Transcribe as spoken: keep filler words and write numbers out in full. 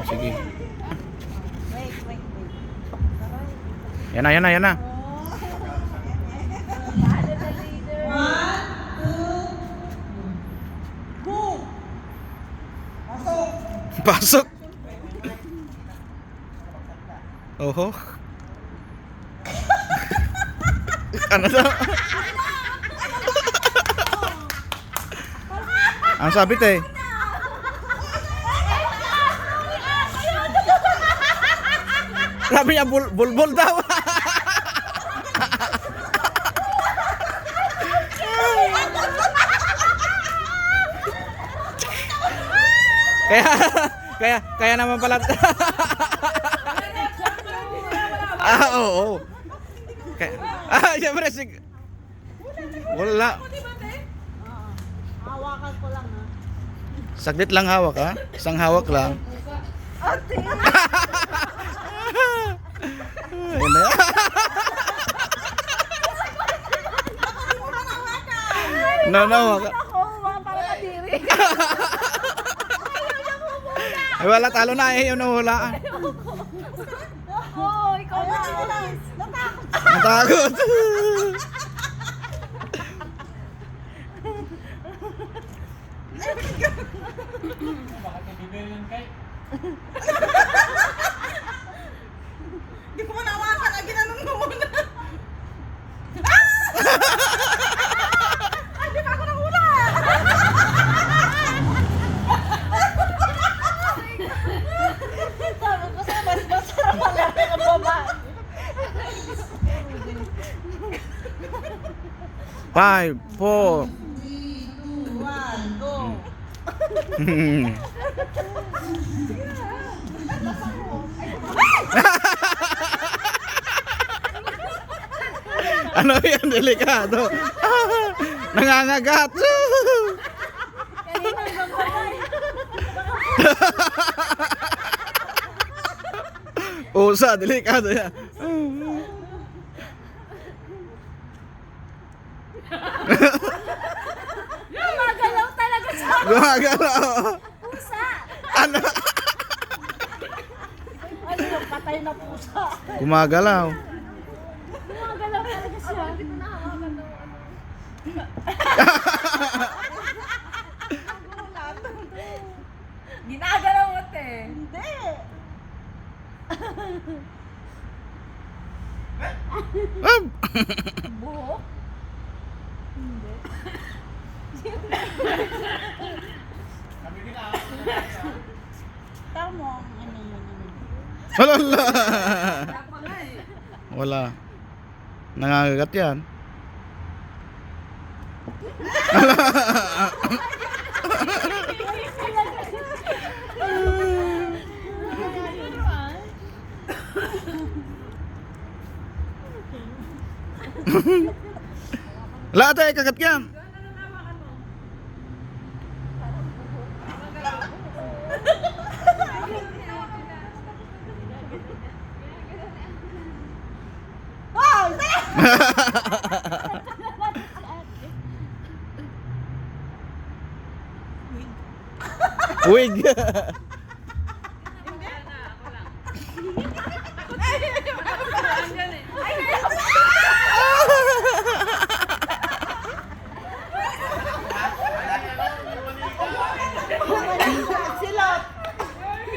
Sige. Yan na, yan na, yan na. Pasok. Oho. Ano to? Ang sabi, te? Sabi niya, bul-, bulbul daw. Kaya, kaya, kaya naman pala. Ah, oo. Kaya, ah, siyempre, sig-, wala. Hawakan ko lang, ha? Saglit lang hawak, ha? Isang hawak lang. Ate! Ayun na yan. No, no, hawak. Ako, para kadiri. Ay, wala, talo na eh, yun, wala. Oo, ikaw na. Natakot. Natakot. Bakit nabibili ng cake? Di ko manawakan, ah, ginanong mo muna. Ah! Ay, di pa ako nahula. Sabi ko sa'yo, mas masarap ang laki ng babae. Five, four. Three, two, one, go. Ano yan? Delikado. Nangangagat. Usa, delikado yan. Gumagalaw talaga siya. Gumagalaw. Pusa. Ano? Ano yung patay na pusa? Gumagalaw. Gumagalaw talaga siya. Ginagalaw mo, te. Hindi. Ah! Buhok? Hindi. Tama ang ano mo naman. Wala, wala. Wala. Nangangagat yan. Wala, ate, kagat yan. Wig.